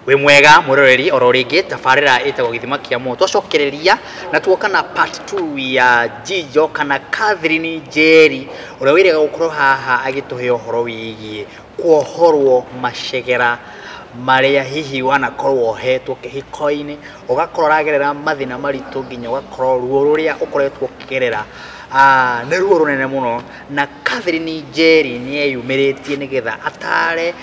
Wĩ mwega mwĩroreri, oro rĩngĩ tabarĩra ĩtagwo Gĩthima kĩa Muoyo. Twacokereria na tuoka na part 2 ya Jijo kana Catherine Njeri, ũrĩa wĩrĩga gũkorwo haha agĩtũhe ũhoro wĩgiĩ kuohorwo macegera marĩa hihi wanakorwo wohetwo kĩhiko-inĩ, ũgakorwo ũragerera mathĩna maritũ, nginya ũgakorwo ruo rũrĩa ũkoretwo ũkĩgerera nĩ ruo rũnene mũno. Na Catherine Njeri nĩ eyumĩrĩtie nĩgetha atare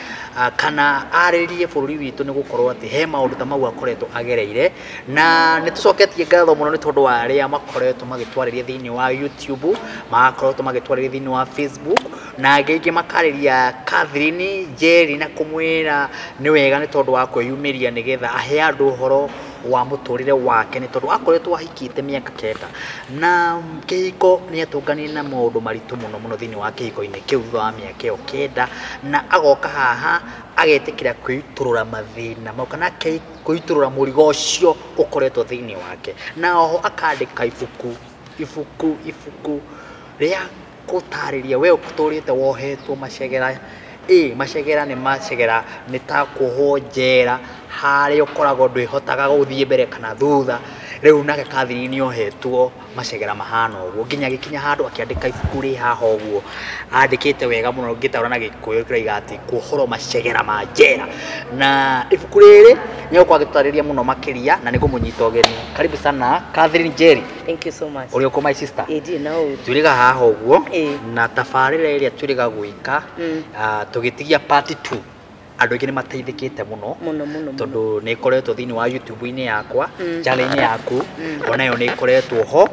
kana arĩrie bũrũri witũ, nĩ gũkorwo atĩ he maũndũ ta mau akoretwo agereire. Na nĩ tũcoketie ngatho mũno nĩ tondũ wa arĩa makoretwo magĩtwarĩria thĩinĩ wa YouTube, makoretwo magĩtwarĩria thĩinĩ wa Facebook, na angĩ aingĩ makarĩria Catherine Njeri na kũmwĩra nĩ wega nĩ tondũ wa kwĩyumĩria nĩgetha ahe andũ ũhoro wa mũtũrĩre wake, nĩ tondũ akoretwo ahikĩte mĩaka 9 na kĩhiko nĩ atũnganire na maũndũ maritũ mũno mũno thĩinĩ wa kĩhiko-inĩ kĩu thutha wa mĩaka ĩyo 9, na agoka haha agetĩkĩra kwĩitũrũra mathĩna mau kana kwĩitũrũra mũrigo ũcio ũkoretwo thĩinĩ wake, na oho akandĩka ibuku rĩa gũtarĩria we ũtũrĩte wohetwo macegera. Ĩ macegera nĩ macegera, nĩ ta kuohwo njera harĩa ũkoragwo ndwĩhotaga gũthiĩ mbere kana thutha. Rĩu nake Catherine nĩ ohetwo macegera mahana ũguo nginya agĩkinya handũ akĩandĩka ibuku rĩ haha ũguo, andĩkĩte wega mũno ngĩtaũra na Gĩkũyũ kĩroiga atĩ kuohorwo macegera ma njera. Na ibuku rĩrĩ nĩ egũkorwo agĩtũtarĩria mũno makĩria, na nĩ ngũmũnyita ũgeni. Karibu sana, Catherine Njeri. Thank you so much. Ũrĩ ũkũ, my sister? Ĩ, ndirĩ na ũru. Twĩrĩga haha ũguo na tabarĩra ĩrĩa twĩrĩga gwĩka, tũgĩtigia part 2, andũ aingĩ nĩ mateithĩkĩte mũno Mũno mũno mũno. tondũ nĩ ĩkoretwo thĩinĩ wa YouTube-inĩ yakwa, channel-inĩ yaku onayo nĩ ĩkoretwo ho,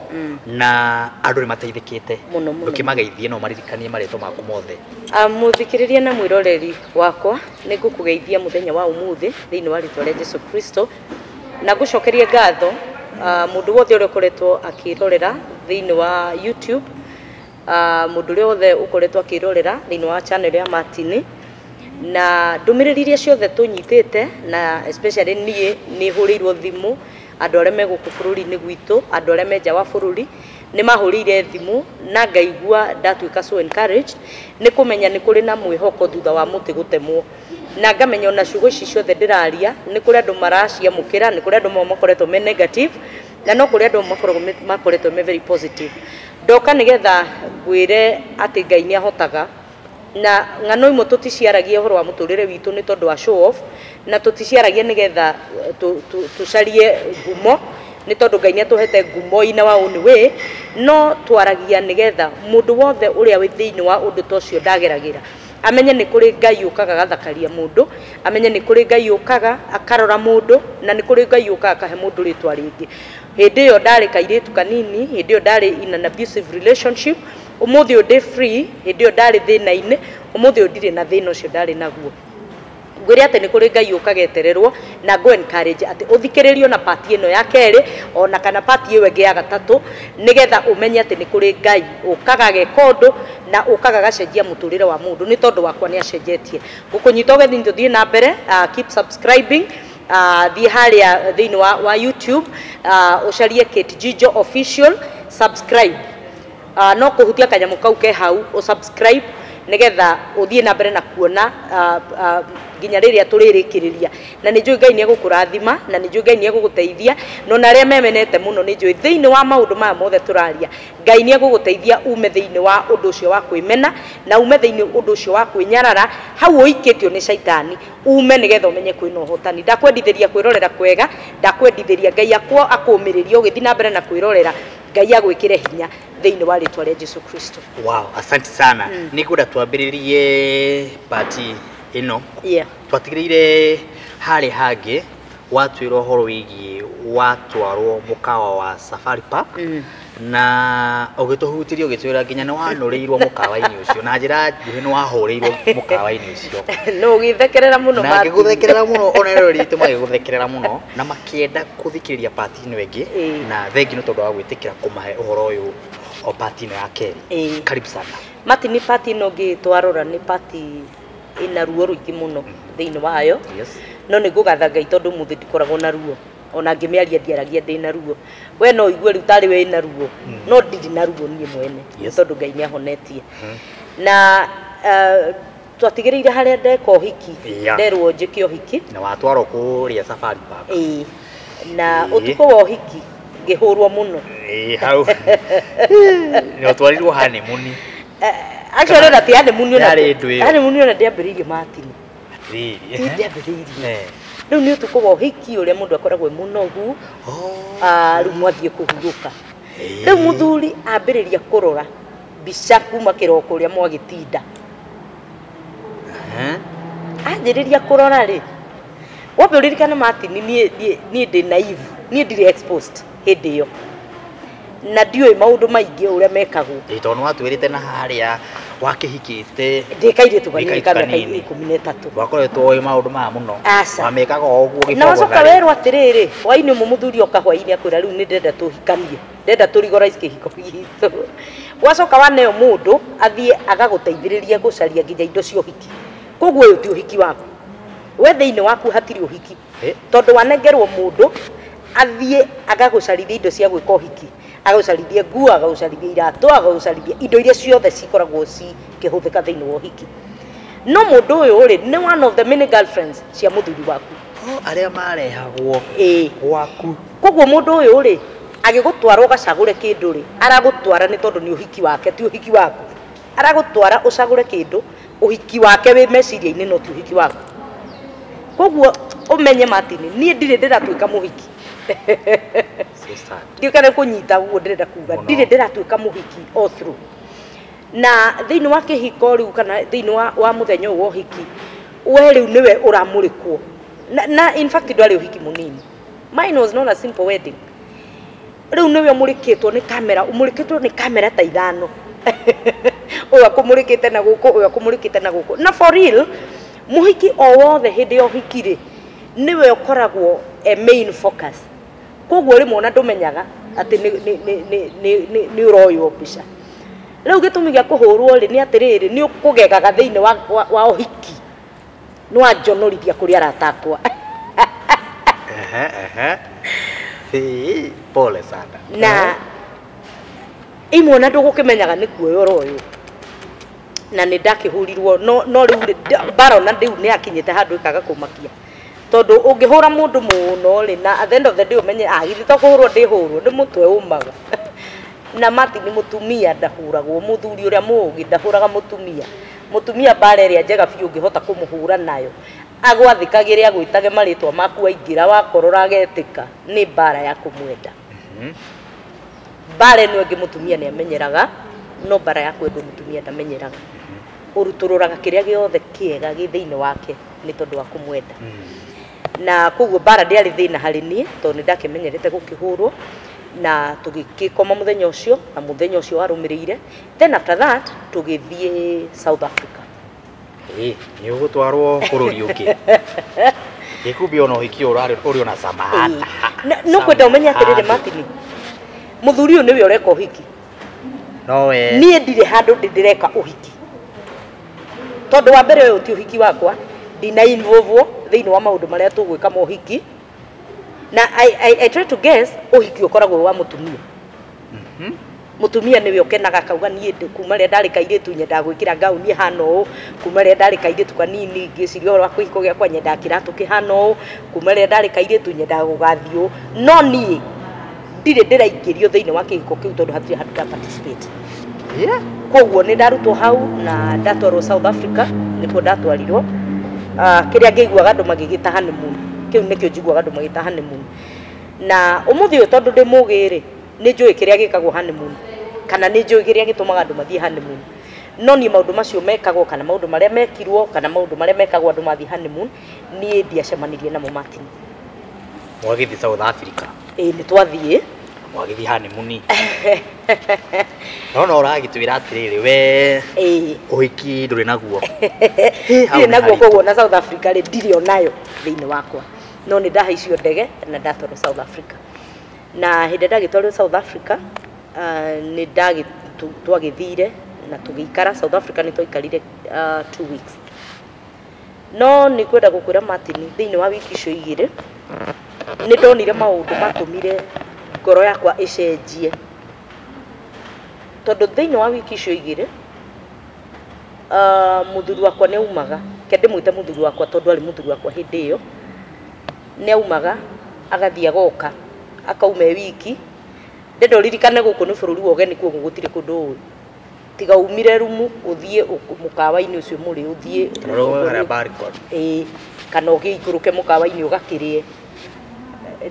na andũ nĩ mateithĩkĩte. Mũno mũno. Ndũkĩmageithie no maririkanie marĩtwa maku mothe. Mũthikĩrĩria na mwĩroreri wakwa, nĩ ngũkũgeithia mũthenya wa ũmũthĩ thĩinĩ wa rĩtwa rĩa Jesu Kristo, na ngũcokerie ngatho mũndũ wothe ũrĩa ũkoretwo akĩrorera thĩinĩ wa YouTube, mũndũ ũrĩa wothe ũkoretwo akĩrorera thĩinĩ wa channel ya Martin, na ndũmĩrĩri iria ciothe tũnyitĩte, na especially niĩ nĩ hũrĩirwo thimũ andũ arĩa me gũkũ bũrũri-inĩ gwitũ, andũ arĩa me nja wa bũrũri nĩ mahũrĩire thimũ, na ngaigua ndatuĩka so encouraged nĩ kũmenya nĩ kũrĩ na mwĩhoko thutha wa mũtĩ gũtemwo, na ngamenya ona ciugo ici ciothe ndĩraria nĩ kũrĩ andũ maraciamũkĩra, nĩ kũrĩ andũ mamwe makoretwo me negative, na no kũrĩ andũ makoretwo me very positive. Ndoka nĩgetha ngwĩre atĩ Ngai nĩ ahotaga, na ng'ano imwe tũticiaragia ũhoro wa mũtũrĩre witũ nĩ tondũ wa show off, na tũticiaragia nĩgetha tũcarie ngumo, nĩ tondũ Ngai nĩ atũhete ngumo in our own way, no twaragia nĩgetha mũndũ wothe ũrĩa wĩ thĩinĩ wa ũndũ ta ũcio ndageragĩra amenye nĩ kũrĩ Ngai ũkaga agathakaria mũndũ, amenye nĩ kũrĩ Ngai ũkaga akarora mũndũ, na nĩ kũrĩ Ngai ũkaga akahe mũndũ rĩtwa rĩngĩ. Hĩndĩ ĩyo ndarĩ kairĩtu kanini, hĩndĩ ĩyo ndarĩ in an abusive relationship, ũmũthĩ ũyũ ndĩ free. Hĩndĩ ĩyo ndarĩ thĩna-inĩ, ũmũthĩ ũyũ ndirĩ na thĩna ũcio ndarĩ naguo. Ngwĩre atĩ nĩ kũrĩ Ngai ũkagetererwo, na ngũ encourage atĩ ũthikĩrĩrio na part ĩno ya kerĩ ona kana part ĩyo ĩngĩ ya gatatũ, nĩgetha ũmenye atĩ nĩ kũrĩ Ngai ũkaga ageka ũndũ na ũkaga agacenjia mũtũrĩre wa mũndũ, nĩ tondũ wakwa nĩ acenjetie. Ngũkũnyita ũgeni tũthiĩ na mbere, keep subscribing, thiĩ harĩa thĩinĩ wa YouTube, ũcarie Kate Jijo Official, subscribe. No kũhutia kanyamũ kau ke hau ũsubscribe nĩgetha ũthiĩ na mbere na kuona nginya rĩrĩa tũrĩrĩkĩrĩria. Na nĩ njũĩ Ngai nĩ egũkũrathima, na nĩ njũĩ Ngai nĩ egũgũteithia, na ona arĩa memenete mũno nĩ njũĩ thĩinĩ wa maũndũ maya mothe tũraria Ngai nĩ egũgũteithia ume thĩinĩ wa ũndũ ũcio wa kwĩmena, na ume thĩinĩ ũndũ ũcio wa kwĩnyarara hau ũikĩtio nĩ caitani, ume nĩgetha ũmenye kwĩna ũhotani. Ndakwendithĩria kwĩrorera kwega, ndakwendithĩria Ngai akũũmĩrĩrie ũgĩthiĩ na mbere na kwĩrorera, Ngai agwĩkĩre hinya thĩinĩ wa rĩtwa rĩa Jesu Kristo. Wow, asante sana. Nĩ ngwenda twambĩrĩrie part ĩno. Twatigĩrĩire harĩ hangĩ watwĩra ũhoro wĩgiĩ watwarwo mũkawa wa Safari Park, na ũgĩtũhutĩria ũgĩtwĩra nginya nĩ wanũrĩirwo mũkawa-inĩ ũcio, na njĩra nguhĩ nĩ wahũrĩirwo mũkawa-inĩ ũcio. No ũgĩthekerera mũno. Na Martin. ngĩgũthekerera mũno, ona eroreri aitũ magĩgũthekerera mũno na makĩenda kũthikĩrĩria part ĩno ĩngĩ. Na thengi nĩ tondũ wa gwĩtĩkĩra kũmahe ũhoro ũyũ o part ĩno ya kerĩ. Karibu sana. Martin, part ĩno ĩngĩ twarora nĩ part ĩna ruo rũingĩ mũno thĩinĩ wayo. No nĩ ngũgatha Ngai tondũ ũmũthĩ ndikoragwo na ruo, ona ngĩmĩaria ndiaragia ndĩna ruo. We no ũigue rĩu tarĩ we wĩna ruo, no ndirĩ na ruo niĩ mwene, tondũ Ngai nĩ ahonetie. Na Twatigĩrĩire harĩa ndeka ũhiki. Yeah. Nderwo njĩke ũhiki. Na watwarwo kũrĩa Safari Park. Ĩĩ, na Ĩĩ. ũtukũ wa ũhiki ngĩhũrwo mũno. Ĩĩ, hau nĩ ũtwarirwo honeymoon. Actually ona ti honeymoon ona Yarĩ ndũ ĩyo. Honeymoon ona ndĩambĩrĩirie, Martin. Atĩrĩrĩ. Ti ndĩambĩrĩirie. Eh. Rĩu nĩ ũtukũ wa ũhiki ũrĩa mũndũ akoragwo e mũnogu. Oh. Ah, rĩu mwathiĩ kũhurũka. Ĩĩ. Rĩu mũthuri ambĩrĩria kũrora mbica kuma kĩroko ũrĩa mwagĩtinda. Eh. Anjĩrĩria kũrora rĩ, wambe ũririkane, Martin, niĩ ndĩ naive, niĩ ndirĩ exposed hĩndĩ ĩyo na ndiũĩ maũndũ maingĩ ũrĩa mekagwo. Ĩĩ, tondũ nĩ watwĩrĩte na harĩa wakĩhikĩte. Ndĩ kairĩtu kanini Ndĩ ka mĩaka kanini. 13. Wakoretwo ũĩ maũndũ maya mũno. Aca. Wamekaga o ũguo. Na wacoka gĩbongo. werwo atĩrĩrĩ, hwainĩ ũmwe mũthuri oka hwainĩ akwĩra rĩu nĩ ndĩrenda tũhikanie, ndĩrenda tũ legalize kĩhiko gitũ. Wacoka waneo mũndũ athiĩ agagũteithĩrĩria gũcaria nginya indo cia ũhiki. Koguo ũyũ ti ũhiki waku, we thĩinĩ waku hatirĩ ũhiki. Eh. Tondũ wanengerwo mũndũ athiĩ agagũcarithia indo cia gwĩka ũhiki, agagũcarithie nguo, agagũcarithia iratũ, agagũcarithia indo iria ciothe cikoragwo cikĩhũthĩka thĩinĩ wa ũhiki. No mũndũ ũyũ rĩ, nĩ one of the many girlfriends cia mũthuri waku. Oh, arĩa marehagwo Ĩĩ. gwaku. Koguo mũndũ ũyũ rĩ, agĩgũtwara ũgacagũre kĩndũ rĩ, aragũtwara nĩ tondũ nĩ ũhiki wake, ti ũhiki waku. Aragũtwara ũcagũre kĩndũ, ũhiki wake wĩ meciria-inĩ, no ti ũhiki waku. Koguo ũmenye, Martin, niĩ ndirĩ ndĩratuĩka mũhiki. So sad. Ndiũ kana kũnyita ũguo ndĩrenda kuga. Mũno. Ndirĩ ndĩratuĩka mũhiki all through na thĩinĩ wa kĩhiko rĩu kana thĩinĩ wa mũthenya ũyũ wa ũhiki, we rĩu nĩwe ũramũrĩkwo na in fact ndwarĩ ũhiki mũnini. Mine was not a simple wedding. Rĩu nĩwe ũmũrĩkĩtwo nĩ kamera, ũmũrĩkĩtwo nĩ kamera ta ithano, ũyũ akũmũrĩkĩte na gũkũ, ũyũ akũmũrĩkĩte na gũkũ. Na for real, mũhiki o wothe hĩndĩ ya ũhiki rĩ, nĩwe ũkoragwo e main focus. Koguo rĩmwe ona ndũmenyaga atĩ nĩ ũroywo mbica. Rĩu gĩtũmi gĩa kũhũrwo rĩ, nĩ atĩrĩrĩ, nĩ ũkũgegaga thĩinĩ wa ũhiki, nĩ wanjonorithia kũrĩ arata akwa. Ehe, ehe. Ĩĩ, pole sana. Na imwe ona ndũgũkĩmenyaga nĩ kuoya ũroywo. Na nĩ ndakĩhũrirwo, no rĩu rĩ, mbara ona rĩu nĩ yakinyĩte handũ ĩkaga kũmakia, tondũ ũngĩhũra mũndũ mũno rĩ, na at the end of the day ũmenye, ah, githĩ to kũhũrwo ndĩhũrwo, nĩ mũtwe ũmaga. Na Martin, mũtumia ndahũragwo. Mũthuri ũrĩa mũũgĩ ndahũraga mũtumia. Mũtumia mbara ĩrĩa njega biũ ũngĩhota kũmũhũra nayo agwathĩkagĩre, agwĩtage marĩtwa maku, aingĩra wakorora agetĩka, nĩ mbara ya kũmwenda. Mbara ĩno ĩngĩ mũtumia nĩ amenyeraga, no mbara ya kwendwo mũtumia ndamenyeraga. Ũrutũrũraga kĩrĩa gĩothe kĩega gĩ thĩinĩ wake nĩ tondũ wa kũmwenda. Na koguo mbara ndĩarĩ thĩna harĩ niĩ, tondũ nĩ ndakĩmenyerete gũkĩhũrwo. Na tũgĩkĩkoma mũthenya ũcio na mũthenya ũcio warũmĩrĩire. Then after that tũgĩthiĩ South Africa. Ĩĩ, nĩ ũgũtwarwo bũrũri ũngĩ gĩkumbi ona ũhiki ũyũ ũrarĩ ũrĩ ona cama. Ĩĩ. No kwenda ũmenye atĩrĩrĩ, Martin, mũthuri ũyũ nĩwe ũreka ũhiki. No we. Niĩ ndirĩ handũ ndĩreka ũhiki, tondũ wa mbere ũyũ ti ũhiki wakwa, ndina involve thĩinĩ wa maũndũ marĩa tũgwĩka ma ũhiki. Na I try to guess ũhiki ũkoragwo wĩ wa mũtumia. Mũtumia nĩwe ũkenaga akauga, niĩ kuma rĩrĩa ndarĩ kairĩtu nyendaga gwĩkĩra ngauni ĩhana ũũ, kuma rĩrĩa ndarĩ kairĩtu kanini ngĩciria ũhoro wa kĩhiko gĩakwa nyendaga kĩratũ kĩhana ũũ, kuma rĩrĩa ndarĩ kairĩtu nyendaga gũgathiĩ ũũ. No niĩ ndirĩ ndĩraingĩrio thĩinĩ wa kĩhiko kĩu, tondũ hatirĩ handũ nda participate. Koguo nĩ ndarutwo hau na ndatwarwo South Africa. Nĩkuo ndatwarirwo. Ah, kĩrĩa ngĩiguaga andũ magĩgĩta honeymoon, kĩu nĩkĩo njiguaga andũ magĩta honeymoon. Na ũmũthĩ ũyũ, tondũ ndĩ mũgĩ rĩ, nĩ njũĩ kĩrĩa gĩkagwo honeymoon, kana nĩ njũĩ kĩrĩa gĩtũmaga andũ mathiĩ honeymoon. No niĩ maũndũ macio mekagwo, kana maũndũ marĩa mekirwo, kana maũndũ marĩa mekagwo andũ mathiĩ honeymoon, niĩ ndiacemanirie namo, Martin. Mwagĩthiĩ South Africa? Ĩĩ, nĩ twathiĩ. Mwagĩthiĩ honeymoon, no no ũragĩtwĩra atĩrĩrĩ, we ũhiki ndũrĩ naguo. Hau Ndirĩ nĩ naguo. haritũ. Koguo na South Africa rĩ, ndirĩ onayo thĩinĩ wakwa, no nĩ ndahaicio ndege na ndatwarwo South Africa. Na hĩndĩ ĩrĩa ndagĩtwarirwo South Africa, nĩ twagĩthire na tũgĩikara South Africa. Nĩ twaikarire 2 weeks. No nĩ kwenda gũkwĩra, Martin, thĩinĩ wa wiki icio igĩrĩ nĩ ndonire maũndũ matũmire ngoro yakwa ĩcenjie, tondũ thĩinĩ wa wiki icio igĩrĩ Muthuri wakwa nĩ aumaga, ke ndĩmwĩte muthuri wakwa tondũ arĩ muthuri wakwa hĩndĩ ĩyo, nĩ aumaga agathiĩ agoka, akauma e wiki. Ndenda ũririkane gũkũ nĩ bũrũri wa ũgeni, koguo gũtirĩ kũndũ ũĩ tiga umire rumu ũthiĩ mũkawa-inĩ ũcio mũrĩ ũthiĩ ĩĩ, kana ũgĩikũrũke mũkawa-inĩ ũgakĩrĩe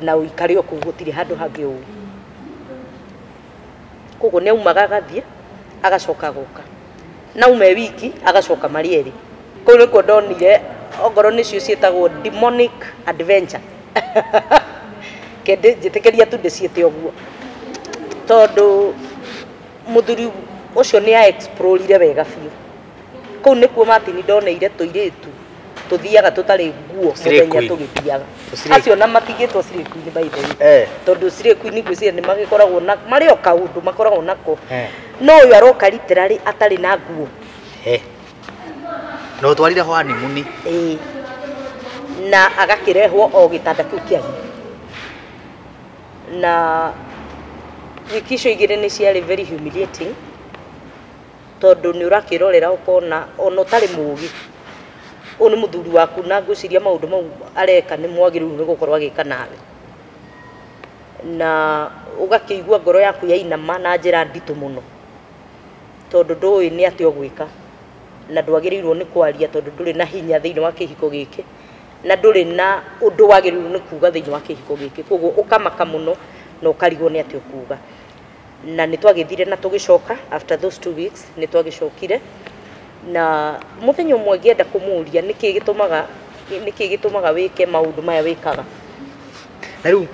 na ũikare o kũu, gũtirĩ handũ hangĩ ũĩ. Koguo nĩ aumaga agathiĩ agacoka agoka, na auma e wiki agacoka marĩ erĩ. Kũu nĩkuo ndonire ongorwo nĩcio ciĩtagwo demonic adventure. Kende njĩtĩkĩria tu ndĩciĩte ũguo, tondũ mũthuri ũcio nĩ a explorire wega biũ. Kũu nĩkuo Martin ndoneire tũirĩtu tũthiaga tũtarĩ nguo mũthenya tũgĩthiaga. Acio na matigĩtwo slay queen by the way, tondũ slay queen ngwĩciria nĩ magĩkoragwo na marĩ o kaũndũ makoragwo nako. No ũyũ aroka literally atarĩ na nguo. Na ũtwarire honeymoon. Ĩĩ, na agakĩrehwo o gĩtanda kĩu kĩanyu. Na wiki icio igĩrĩ nĩ ciarĩ very humiliating, tondũ nĩ ũrakĩrorera ũkona ona ũtarĩ mũgĩ, ũyũ nĩ mũthuri waku na ngwĩciria maũndũ mau areka nĩ mwagĩrĩirwo nĩ gũkorwo agĩka nawe, na ũgakĩigua ngoro yaku yainama na njĩra nditũ mũno, tondũ ndũĩ nĩ atĩa ũgwĩka na ndwagĩrĩirwo nĩ kwaria tondũ ndũrĩ na hinya thĩinĩ wa kĩhiko gĩkĩ, na ndũrĩ na ũndũ wagĩrĩirwo nĩ kuga thĩinĩ wa kĩhiko gĩkĩ. Koguo ũkamaka mũno na ũkarigwo nĩ atĩa ũkuga. Na nĩ twagĩthire na tũgĩcoka after those 2 weeks, nĩ twagĩcokire. Na mũthenya ũmwe ngĩenda kũmũria nĩkĩ gĩtũmaga wĩke maũndũ maya wĩkaga. Na rĩu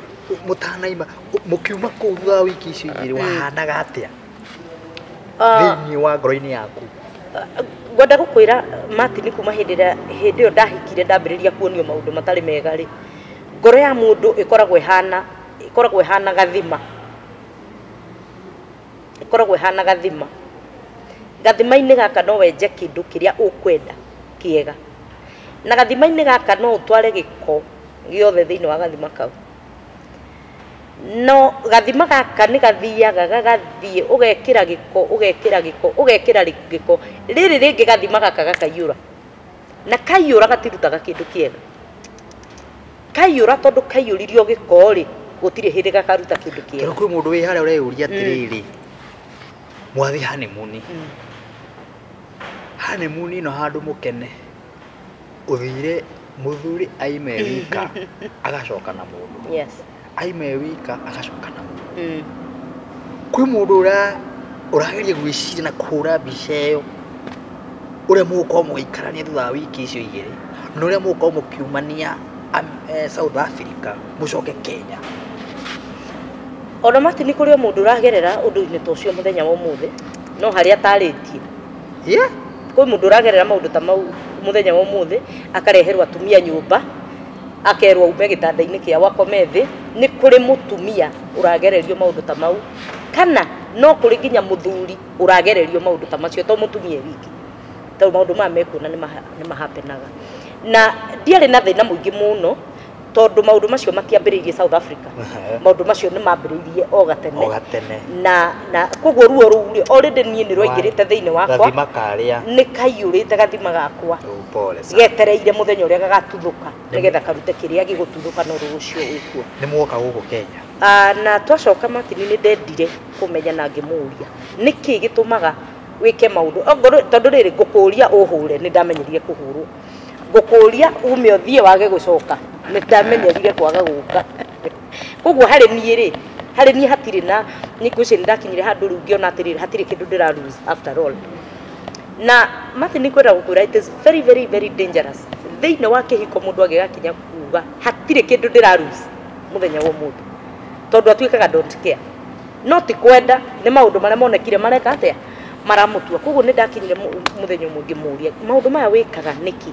mũtanaima mũkiuma kũu thutha wa wiki icio igĩrĩ wahanaga atĩa thĩinĩ wa ngoro-inĩ yaku? Ngwenda gũkwĩra Martin, kuma hĩndĩ ĩyo ndahikire ndambĩrĩria kuonio maũndũ matarĩ mega rĩ, ngoro ya mũndũ ĩkoragwo ĩhana gathima. Ĩkoragwo ĩhana gathima. Gathima-inĩ gaka no wenje kĩndũ kĩrĩa ũkwenda kĩega, na gathima-inĩ gaka no ũtware gĩko gĩothe thĩinĩ wa gathima kau. No gathima gaka nĩ gathiaga gagathiĩ ũgekĩra gĩko, ũgekĩra gĩko, ũgekĩra gĩko, rĩrĩ rĩngĩ gathima gaka gakaiyũra, na kaiyũra gatirutaga kĩndũ kĩega. Kaiyũra tondũ kaiyũririo gĩko rĩ, gũtirĩ hĩndĩ gakaruta kĩndũ kĩega. Tondũ kwĩ mũndũ wĩ harĩa ũreyũria atĩrĩrĩ, mwathiĩ honeymoon, honeymoon ĩno handũ mũkene, ũthire mũthuri aime wika agacoka na mũndũ. Yes. Aime wika agacoka na mũndũ. Kwĩ mũndũ ũrageria gwĩciria na kũhũra mbica ĩyo, ũrĩa mũgũkorwo mũgĩikarania thutha wa wiki icio igĩrĩ, na ũrĩa mũgũkorwo mũkiumania South Africa mũcoke Kenya. Ona Martin kũrĩ o mũndũ ũragerera ũndũ-inĩ ta ũcio mũthenya wa ũmũthĩ, no harĩa atarĩtie. Yeah. Kwĩ mũndũ ũragerera maũndũ ta mau mũthenya wa ũmũthĩ, akareherwo atumia nyũmba, akerwo aume gĩtanda-inĩ kĩao akome thĩ. Nĩ kũrĩ mũtumia ũragererio maũndũ ta mau, kana no kũrĩ nginya mũthuri ũragererio maũndũ ta macio, to mũtumia wiki, tondũ maũndũ maya mekuona nĩ mahapenaga. Na ndiarĩ na thĩna mũingĩ mũno, tondũ maũndũ macio matiambĩrĩirie South Africa. Maũndũ macio nĩ mambĩrĩirie o gatene. Na koguo ruo rũu rĩ, already niĩ nĩ rwaingĩrĩte thĩinĩ wakwa. Gathima karĩa nĩ kaiyũrĩte gathima gakwa, getereire mũthenya ũrĩa gagatuthũka nĩgetha karute kĩrĩa gĩgũtuthũka, no rũũ ũcio wĩkuo. Nĩ muoka gũkũ Kenya? Na twacoka Martin nĩ ndendire kũmenya na ngĩmũria nĩkĩ gĩtũmaga wĩke maũndũ, tondũ rĩrĩ ngũkũria ũhũre, nĩ ndamenyerire kũhũrwo, ngũkũria ume ũthiĩ wage gũcoka, nĩ ndamenyerire kwaga gũka. Koguo harĩ niĩ rĩ, harĩ niĩ hatirĩ na nĩ ngwĩciria nĩ ndakinyire handũ rĩu ngĩona atĩrĩrĩ, hatirĩ kĩndũ ndĩra lose after all. Na Martin nĩ kwenda gũkwĩra it is very very very dangerous thĩinĩ wa kĩhiko mũndũ angĩgakinya kuga hatirĩ kĩndũ ndĩra lose mũthenya wa ũmũthĩ, tondũ atuĩkaga don't care. No ti kwenda, nĩ maũndũ marĩa monekire mareka atĩa, maramũtua. Koguo nĩ ndakinyire mũthenya ũmwe ngĩmũria maũndũ maya wĩkaga nĩkĩ?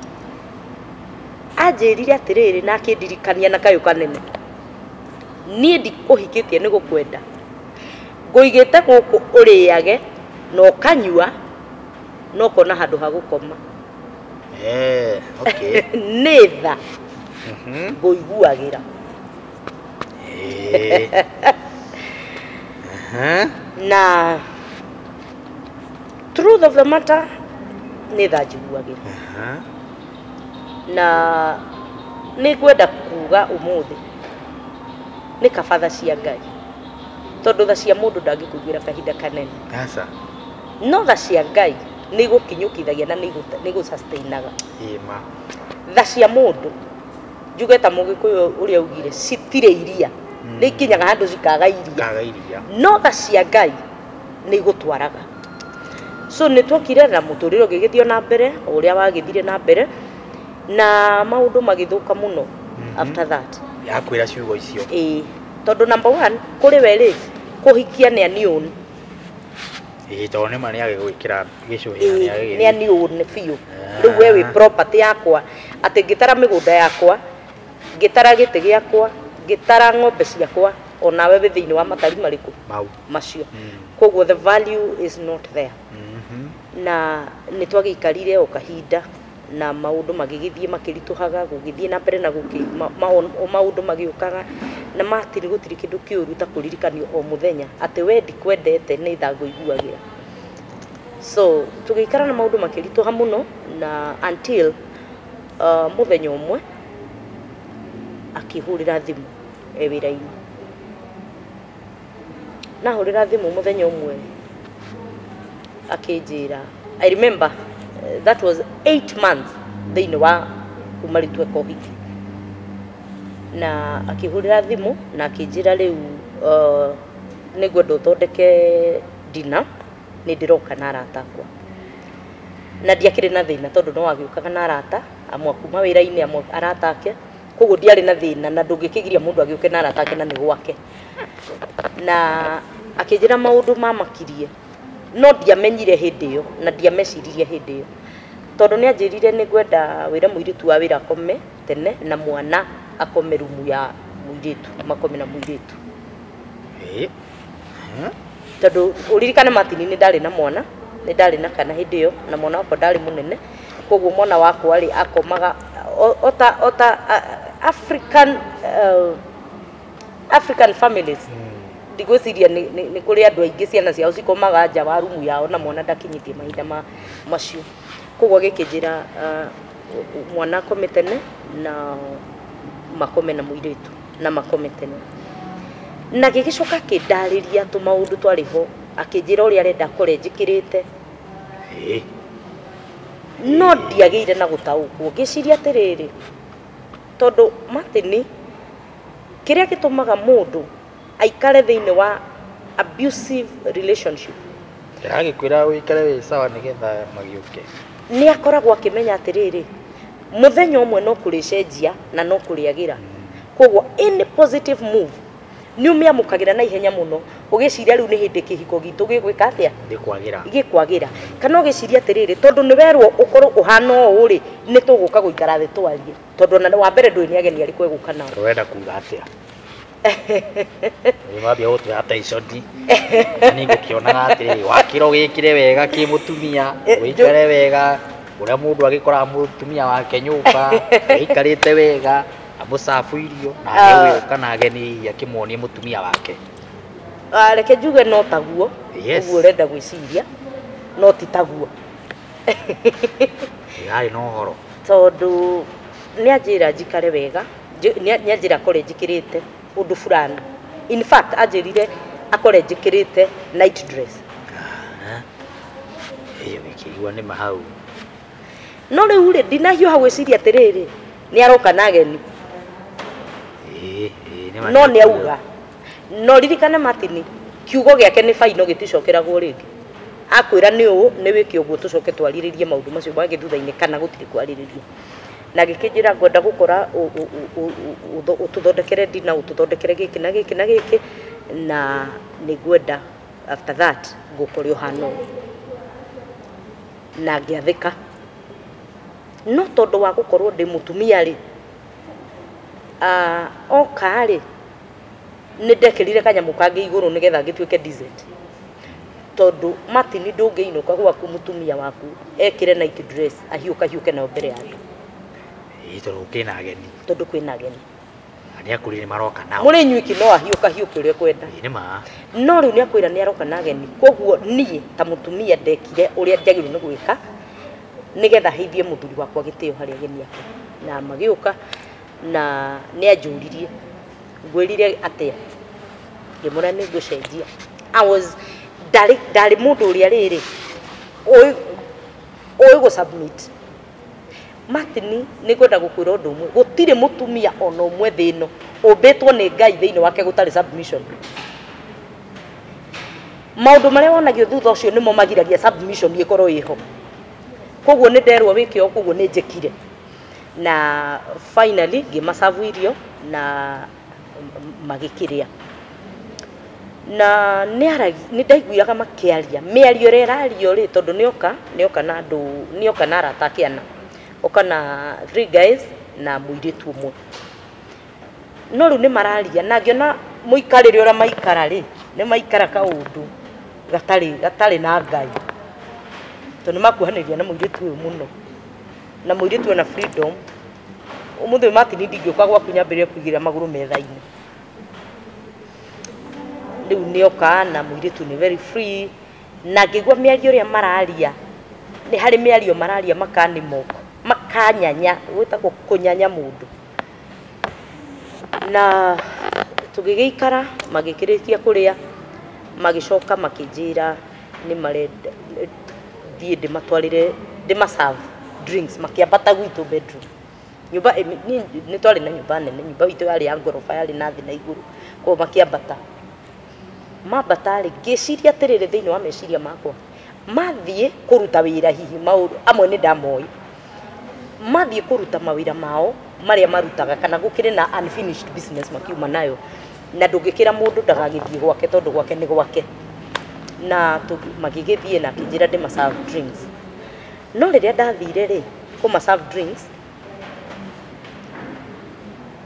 Anjĩrire atĩrĩrĩ na akĩndirikania na kayũ kanene, niĩ ndikũhikĩtie nĩ gũkwenda, ngũigĩte gũkũ ũrĩage na ũkanyua na ũkona handũ ha gũkoma. Okay. Nĩ tha ngũiguagĩra. Na truth of the matter, Nĩ tha njiguagĩra. Na nĩ ngwenda kuga ũmũthĩ nĩ kaba tha cia Ngai, tondũ tha cia mũndũ ndangĩkũiguĩra kahinda kanene. Aca. No tha cia Ngai nĩ igũkinyũkithagia na nĩ igũsustainaga. Ĩma. Tha cia mũndũ njuge ta Mũgĩkũyũ ũrĩa augire citirĩ iria, nĩ ikinyaga handũ cikaga iria. Kaga iria. No tha cia Ngai nĩ igũtwaraga. So nĩ twokire na mũtũrĩre ũgĩgĩthiĩ na mbere o ũrĩa wagĩthire na mbere, na maũndũ magĩthũka mũno after that. Yakwĩra ciugo icio. Ĩĩ, tondũ number one kũrĩ we rĩ, kũhikia nĩ aniũn. Ĩĩ, tondũ nĩma nĩ agĩgwĩkĩra gĩcũhĩ na nĩ agĩgĩthiĩ. Nĩ aniũn biũ. Rĩu we wĩ property yakwa, atĩ ngĩtara mĩgũnda yakwa, ngĩtara gĩtĩ gĩakwa, ngĩtara ng'ombe ciakwa, onawe wĩ thĩinĩ wa matari marĩkũ? Mau. Macio. Koguo the value is not there. Na nĩ twagĩikarire o kahinda na maũndũ magĩgĩthiĩ makĩritũhaga, gũgĩthiĩ na mbere na maũndũ magĩũkaga, na Martin gũtirĩ kĩndũ kĩũru ta kũririkanio o mũthenya atĩ we ndikwendete nĩ tha ngũiguagĩra. So tũgĩikara na maũndũ makĩritũha mũno na until mũthenya ũmwe akĩhũrĩra thimũ e wĩra-inĩ. Nahũrĩra thimũ mũthenya ũmwe akĩnjĩra, I remember that was 8 months thĩinĩ wa kuma rĩu tweka ũhiki. Na akĩhũrĩra thimũ na akĩnjĩra rĩu nĩngwenda ũthondeke dinner, nĩ ndĩroka na arata akwa. Na ndiakĩrĩ na thĩna tondũ no agĩũkaga na arata amwe kuma wĩra-inĩ, amwe arata ake, koguo ndiarĩ na thĩna na ndũngĩkĩgiria mũndũ agĩũke na arata ake na nĩ gwake. Na akĩnjĩra maũndũ mamakirie, no ndiamenyire hĩndĩ ĩyo na ndiameciririe hĩndĩ ĩyo, tondũ nĩ anjĩrire nĩ ngwenda wĩre mũirĩtu wa wĩra akome tene na mwana akome rumu ya mũirĩtu, makome na mũirĩtu. Tondũ ũririkane Martin nĩ ndarĩ na mwana, nĩ ndarĩ na kana hĩndĩ ĩyo, na mwana wakwa ndarĩ mũnene, koguo mwana wakwa rĩ akomaga ota African families. Ndigwĩciria nĩ kũrĩ andũ aingĩ ciana ciao cikomaga nja wa rumu yao na mwana ndakinyĩtie mahinda macio. Koguo agĩkĩnjĩra mwana akome tene na makome na mũirĩtu na makome tene. Na gĩgĩcoka akĩndarĩria tũmaũndũ twarĩ ho, akĩnjĩra ũrĩa arenda akore njĩkĩrĩte. No ndiagĩire na gũtaũkwo, ngĩciria atĩrĩrĩ, tondũ Martin kĩrĩa gĩtũmaga mũndũ aikare thĩinĩ wa abusive relationship, Ndĩragĩkwĩra ũikare wĩ sawa nĩgetha magĩũke. Nĩ akoragwo akĩmenya atĩrĩrĩ, mũthenya ũmwe no kũrĩcenjia na no kũrĩagĩra. Koguo any positive move nĩ ũmĩamũkagĩra na ihenya mũno, ũgĩciria rĩu nĩ hĩndĩ kĩhiko gitũ gĩgwĩka atĩa? Gĩkwagĩra. Gĩkwagĩra. Kana ũgĩciria atĩrĩrĩ, tondũ nĩ werwo ũkorwo ũhana ũũ rĩ, nĩ tũgũka gũikara thĩ twarie. Tondũ ona wa mbere ndũĩ nĩ ageni arĩkũ egũka nao. Ũrenda kuga atĩa? Nĩ wambia gũtũhe attention. Na nĩ ngũkĩonaga atĩrĩrĩ, wakĩra ũgĩkĩre wega kĩ mũtumia, ũikare wega, ũrĩa mũndũ agĩkoraga mũtumia wake nyũmba, aikarĩte wega, amũcabu irio, na agĩũka na ageni akĩmuonie mũtumia wake. Reke njuge no taguo, ũguo ũrenda gwĩciria, no ti taguo. Yarĩ na ũhoro. Tondũ nĩ anjĩra njikare wega, nĩ anjĩra akore njĩkĩrĩte ũndũ fulani. In fact, anjĩrire akore njĩkĩrĩte night dress. Ĩyo gĩkĩigua nĩ mahau. No rĩu rĩ, ndinahiũha gwĩciria atĩrĩrĩ, nĩ aroka na ageni. No nĩ auga. No ririkane Martin, kiugo gĩake nĩ baino gĩticokeragwo rĩngĩ. Akwĩra nĩ ũũ, nĩ wĩke ũguo tũcoke twarĩrĩrie maũndũ macio mangĩ thutha-inĩ kana gũtirĩ kwarĩrĩria. Na gĩkĩnjĩra ngwenda gũkora ũtũthondekere dinner, ũtũthondekere gĩkĩ na gĩkĩ na gĩkĩ, na nĩ ngwenda after that ngũkore ũhana ũũ. Na ngĩathĩka. No tondũ wa gũkorwo ndĩ mũtumia rĩ, oka rĩ, nĩ ndekĩrire kanyamũ kangĩ igũrũ nĩgetha ngĩtuĩke decent. Tondũ Martin ndũngĩinũka gwaku mũtumia waku ekĩre night dress ahiũkahiũke nayo mbere ya andũ. Ĩĩ, tondũ kwĩna ageni. Tondũ kwĩna ageni. Na nĩ akwĩrire nĩ maroka nao. Mũrĩ inyuiki no ahiũkahiũke ũrĩa ekwenda. Ĩĩ, nĩ ma. No rĩu nĩ akwĩra nĩ aroka na ageni. Koguo niĩ ta mũtumia ndekire ũrĩa njagĩrĩirwo nĩ gwĩka. Nĩgetha heithie mũthuri wakwa gĩtĩo harĩ ageni ake. Na magĩũka na nĩ anjũririe ngwĩrire atĩa, ngĩmwĩra nĩ ngũcenjia. I was ndarĩ mũndũ ũrĩa rĩrĩ ũĩ gũ submit. Martin, nĩ ngwenda gũkwĩra ũndũ ũmwe, gũtirĩ mũtumia ona ũmwe thĩ ĩno ũmbĩtwo nĩ Ngai thĩinĩ wake gũtarĩ submission. Maũndũ marĩa wonagio thutha ũcio nĩmo magiragia submission ĩkorwo ĩho. Koguo nĩ nderwo wĩke ũũ, koguo nĩ njĩkire. Na finally ngĩmacabu irio na magĩkĩrĩa. Na nĩ ndaiguaga makĩaria mĩario ĩrĩa ĩrario rĩ, tondũ nĩoka na andũ, nĩoka na arata ake ana, oka na 3 guys na mũirĩtu ũmwe. No rĩu nĩ mararia na ngĩona mũikarĩre ũrĩa maikara rĩ, nĩ maikara kaũndũ gatarĩ na Ngai, tondũ nĩ makuhanĩrĩria na mũirĩtu ũyũ mũno, na mũirĩtu ena freedom. Ũmũthĩ Martin ndingĩũka gwaku nyambĩrĩrie kũigĩrĩra magũrũ metha-inĩ. Rĩu nĩoka na mũirĩtu nĩ very free, na ngĩigua mĩario ĩrĩa mararia, nĩ harĩ mĩario mararia makanimoko, makanyanya, gwĩtagwo kũnyanya mũndũ. Na tũgĩgĩikara magĩkĩrĩkia kũrĩa, magĩcoka makĩnjĩra nĩ marenda thiĩ ndĩmatwarĩre, ndĩmaserve drinks, makĩambata gwitũ bedroom. Nyũmba nĩ twarĩ na nyũmba nene, nyũmba itũ yarĩ ya ngoroba, yarĩ na thĩ na igũrũ, koguo makĩambata. Mambata rĩ, ngĩciria atĩrĩrĩ thĩinĩ wa meciria makwa, mathiĩ kũruta wĩra hihi maũndũ amwe nĩ ndamoĩ, mathiĩ kũruta mawĩra mao marĩa marutaga, kana gũkĩrĩ na unfinished business makiuma nayo, na ndũngĩkĩra mũndũ ndagagĩthiĩ gwake tondũ gwake nĩ gwake. Na magĩgĩthiĩ na akĩnjĩra ndĩma serve drinks. No rĩrĩa ndathire rĩ kũma serve drinks,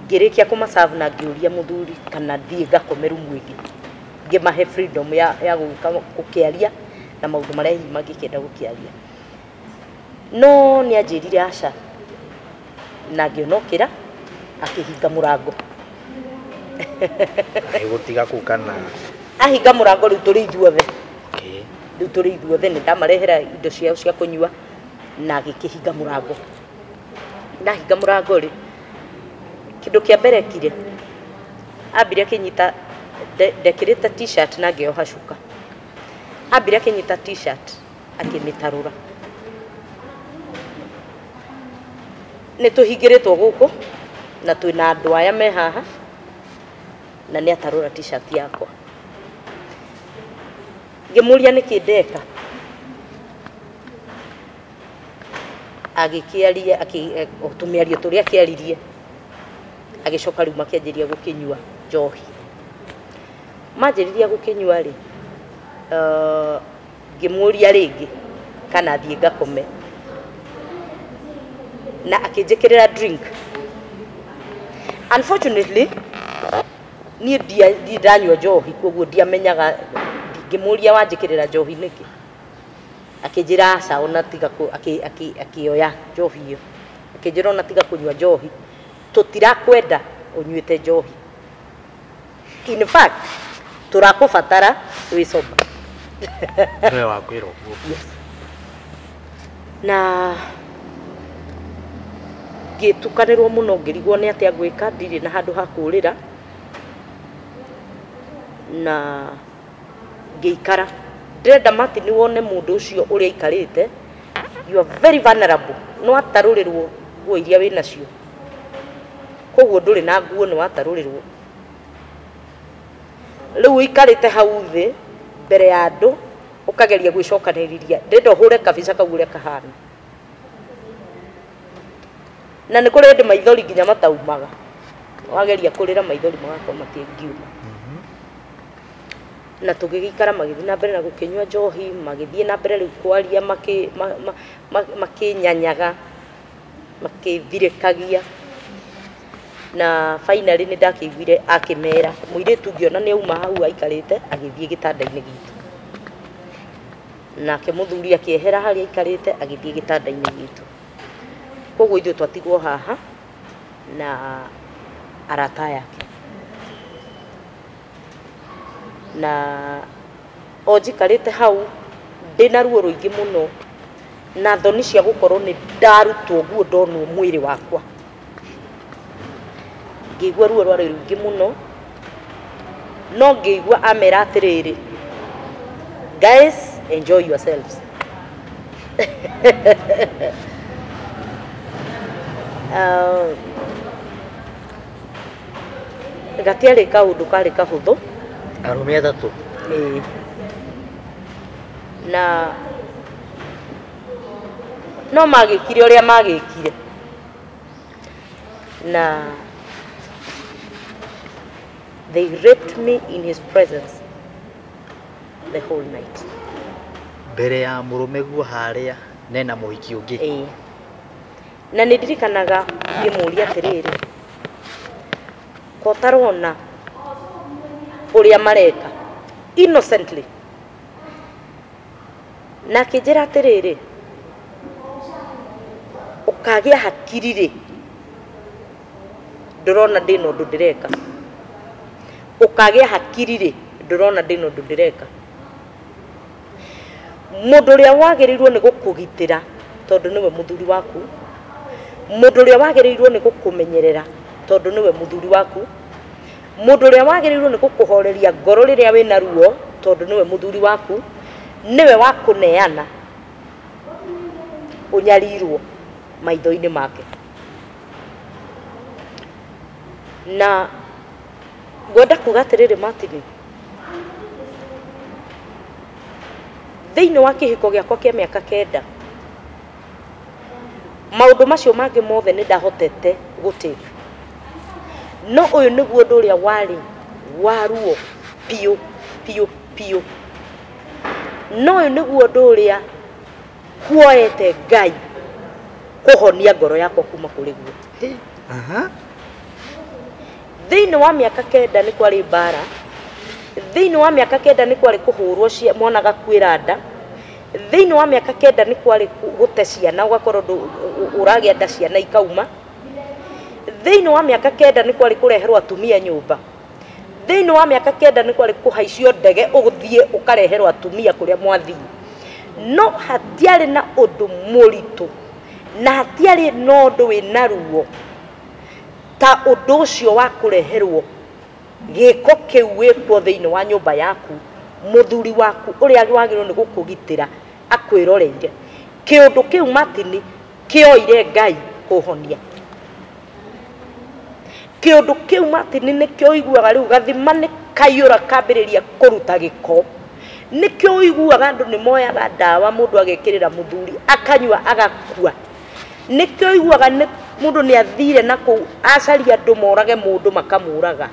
ngĩrĩkia kũma serve na ngĩũria mũthuri kana thiĩ ngakome rumu ĩngĩ, ngĩmahe freedom ya gũka gũkĩaria na maũndũ marĩa hihi mangĩkĩenda gũkĩaria. No nĩ anjĩrire aca, na ngĩonokĩra akĩhinga mũrango. Agĩgũtiga kũu kana? Ahinga mũrango rĩu tũrĩ ithuothe. Rĩu tũrĩ ithuothe, nĩ ndamarehera indo ciao cia kũnyua na agĩkĩhinga mũrango. Ndahinga mũrango rĩ, kĩndũ kĩa mbere ekire, ambire akĩnyita, ndekĩrĩte t-shirt na ngĩoha cuka. Ambire akĩnyita t-shirt akĩmĩtarũra. Nĩ tũhingĩrĩtwo gũkũ na twĩna andũ aya me haha, na nĩ atarũra t-shirt yakwa. Ngĩmũria nĩkĩ ndeka, agĩkĩaria, tũmĩario tũrĩa akĩaririe, agĩcoka rĩu makĩanjĩria gũkĩnyua njohi. Manjĩrĩria gũkĩnyua rĩ, ngĩmũria rĩngĩ kana thiĩ ngakome, na akĩnjĩkĩrĩra drink. Unfortunately niĩ ndanyua njohi, koguo ndiamenyaga. Ngĩmũria wanjĩkĩrĩra njohi nĩkĩ, akĩnjĩra aca, ona tiga akĩoya njohi ĩyo, akĩnjĩra ona tiga kũnyua njohi, tũtirakwenda ũnyuĩte njohi, in fact tũrakũbatara wĩ sober. Nĩwe wakwĩra ũguo? Yes. Na ngĩtukanĩrwo mũno, ngĩrigwo nĩ atĩa ngwĩka, ndirĩ na handũ ha kũũrĩra, na ngĩikara. Ndĩrenda Martin wone mũndũ ũcio ũrĩa aikarĩte, you are very vulnerable, no atarũrĩrwo nguo iria wĩ nacio, koguo ndũrĩ na nguo, nĩ watarũrĩrwo. Rĩu ũikarĩte hau thĩ mbere ya andũ, ũkageria gwĩcokanĩrĩria, ndĩrenda ũhũre kabica kau ũrĩa kahana. Na nĩ kũrĩ hĩndĩ maithori nginya mataumaga, wageria kũrĩra maithori magakorwo matingiuma. Na tũgĩgĩikara magĩthiĩ na mbere na gũkĩnyua njohi, magĩthiĩ na mbere rĩu kwaria, makĩnyanyaga, makĩthirĩkagia. Na finally nĩ ndakĩiguire akĩmera, mũirĩtu ngĩona nĩ auma hau aikarĩte agĩthiĩ gĩtanda-inĩ gitũ. Nake mũthuri akĩehera harĩa aikarĩte agĩthiĩ gĩtanda-inĩ gitũ. Koguo ithuĩ twatigwo haha na arata yake. Na o njikarĩte hau ndĩna ruo rũingĩ mũno, Na thoni cia gũkorwo nĩ ndarutwo nguo ndonwo mwĩrĩ wakwa. Ngĩigua ruo rwarĩ rũingĩ mũno, no ngĩigua amera atĩrĩrĩ, guys, enjoy yourselves. Gatiarĩ kaũndũ karĩ kahũthũ. Arũme atatũ. Ĩĩ. Na no magĩkire ũrĩa magĩkire. Na they raped me in his presence the whole night. Mbere ya mũrũme guo harĩa nena mũhiki ũngĩ. Ĩĩ. Na nĩ ndirikanaga ngĩmũria atĩrĩrĩ, ko ũtarona ũrĩa mareka innocently. Na akĩnjĩra atĩrĩrĩ, ũkagĩa hakiri rĩ, ndũrona ndĩna ũndũ ndĩreka. Ũkagĩa hakiri rĩ, ndũrona ndĩna ũndũ ndĩreka. Mũndũ ũrĩa wagĩrĩirwo nĩ gũkũgitĩra tondũ nĩwe mũthuri waku, mũndũ ũrĩa wagĩrĩirwo nĩ gũkũmenyerera tondũ nĩwe mũthuri waku, mũndũ ũrĩa wagĩrĩirwo nĩ gũkũhoreria ngoro rĩrĩa wĩna ruo tondũ nĩwe mũthuri waku, nĩwe wakũneana ũnyarirwo maitho-inĩ make. Na ngwenda kuga atĩrĩrĩ Martin, thĩinĩ wa kĩhiko gĩakwa kĩa mĩaka 9, maũndũ macio mangĩ mothe nĩ ndahotete gũtake, no ũyũ nĩguo ũndũ ũrĩa warĩ wa ruo biũ biũ biũ. No ũyũ nĩguo ũndũ ũrĩa kuoete Ngai kũhonia ngoro yakwa kuma kũrĩ guo. Thĩinĩ wa mĩaka 9 nĩ kwarĩ mbara, thĩinĩ wa mĩaka 9 nĩ kwarĩ kũhũrwo mwana agakuĩra nda, thĩinĩ wa mĩaka 9 nĩ kwarĩ gũte ciana ũgakorwo ũragĩa nda ciana ikauma, thĩinĩ wa mĩaka 9 nĩ kwarĩ kũreherwo atumia nyũmba, thĩinĩ wa mĩaka 9 nĩ kwarĩ kũhaicio ndege ũthiĩ ũkareherwo atumia kũrĩa mwathiĩ. No hatiarĩ na ũndũ mũritũ na hatiarĩ na ũndũ wĩna ruo ta ũndũ ũcio wa kũreherwo gĩko kĩu wĩkwo thĩinĩ wa nyũmba yaku, mũthuri waku ũrĩa wagĩrĩirwo nĩ gũkũgitĩra akwĩroreire. Kĩũndũ kĩu Martin kĩoire Ngai kũhonia. Kĩũndũ kĩu Martin nĩkĩo ũiguaga rĩu gathima nĩ kaiyũra kambĩrĩria kũruta gĩko. Nĩkĩo ũiguaga andũ nĩ moyaga ndawa mũndũ agekĩrĩra mũthuri akanyua agakua. Nĩkĩo ũiguaga mũndũ nĩ athire na kũu acaria andũ morage mũndũ makamũraga.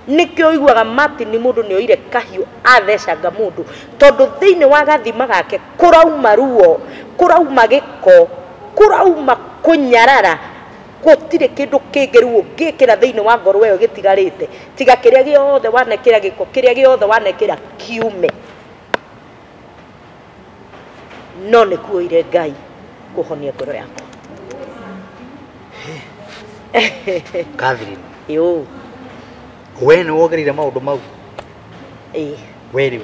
Nĩkĩo ũiguaga Martin mũndũ nĩ oire kahiũ athecanga mũndũ, tondũ thĩinĩ wa gathima gake kũrauma ruo, kũrauma gĩko, kũrauma kũnyarara, gũtirĩ kĩndũ kĩngĩ rĩu ũngĩkĩra thĩinĩ wa ngoro ĩyo gĩtigarĩte tiga kĩrĩa gĩothe wanekĩra gĩko, kĩrĩa gĩothe wanekĩra kiume. No nĩ kuoire Ngai kũhonia ngoro yakwa. Catherine, Yo. we nĩ wogereire maũndũ mau? Ĩĩ. We rĩu?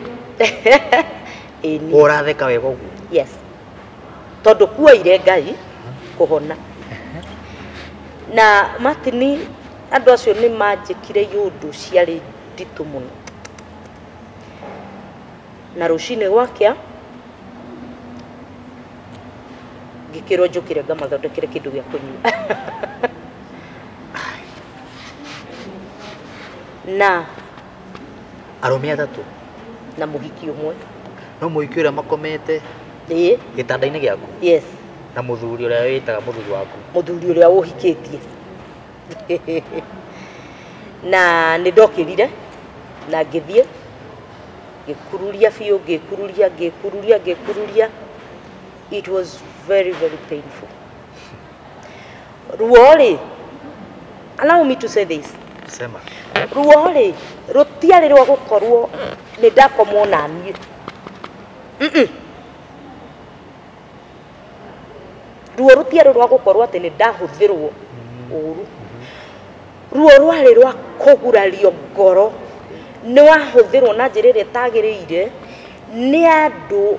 Ĩĩ niĩ. Ũratheka wega ũguo? Yes. Tondũ kuoire Ngai kũhona. Na Martin, andũ acio nĩ manjĩkire iũndũ ciarĩ nditũ mũno. Na rũcinĩ gwakĩa ngĩkĩrwo njũkĩre ngamathondekere kĩndũ gĩa kũnyua. Na arũme atatũ na mũhiki ũmwe. No mũhiki ũrĩa makomete Ĩĩ. gĩtanda-inĩ gĩaku? Yes. Na mũthuri ũrĩa wĩtaga mũthuri waku? Mũthuri ũrĩa ũhikĩtie. Na nĩ ndokĩrire na ngĩthiĩ ngĩkururia biũ, ngĩkururia, ngĩkururia, ngĩkururia. It was very, very painful. Ruo rĩ, allow me to say this. Sema. Ruo rĩ, rũtiarĩ rwa gũkorwo nĩ ndakomwo na niĩ. Ruo rũtiarĩ rwa gũkorwo atĩ nĩ ndahũthĩrwo ũru. Ruo rwarĩ rwa kũgurario ngoro. Nĩ wahũthĩrwo na njĩra ĩrĩa ĩtagĩrĩire nĩ andũ